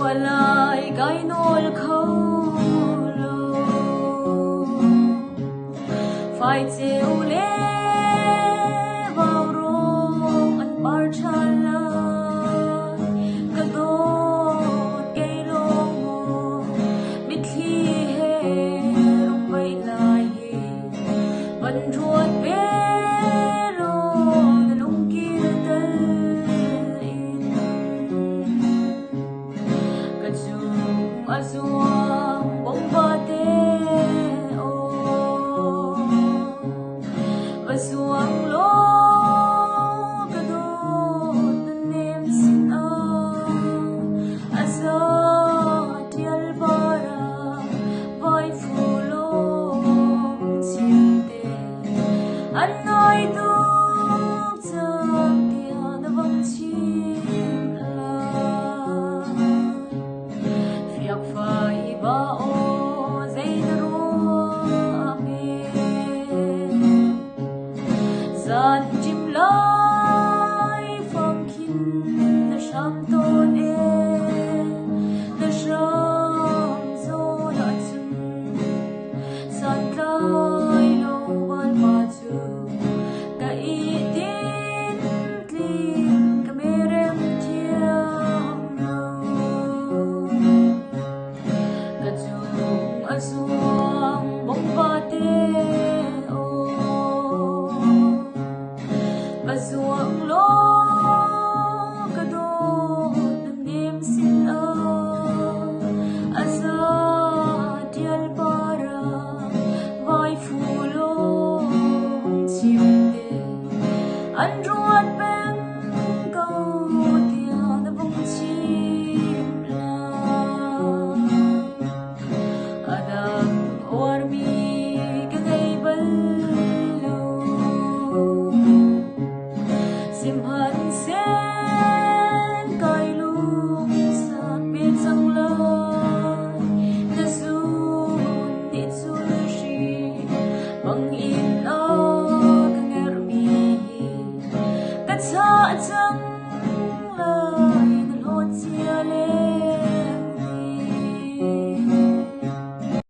Tuah lai kai nawl kho lo. Faiceu le vaurawng an par ṭhan lai. Ka dawt kei lawng maw mitthli he rung vaih lai hi. Van ruat ve law na lungkil tal in. Ka cung a zuang bawmvate aw, va zuang law ka dawt nunnem sinah, a za ṭial par ah vai fu lawm chimte, an ngai tuk cang tiah na vang chim lai. Fiakfai ba aw zei na ruah hme? Zan ṭim lai fang khin na hram tawn ee, na hram zawn ahcun santlai lo valpa cu ka ihtin tling ka merem thiam lo. Ka cung a zuang bawmvate aw, va zuang law ka dawt na nem sinah, a za ṭial par ah vai fu lawng chimte, an ruat peng ko tiah na vung chim lai. A dang uarmi ka ngei bal lo. Sihmanhseh kai lungsak ve cang lai, na zun nih cun hri bang in a ka ngerhmi hi ka chah cang.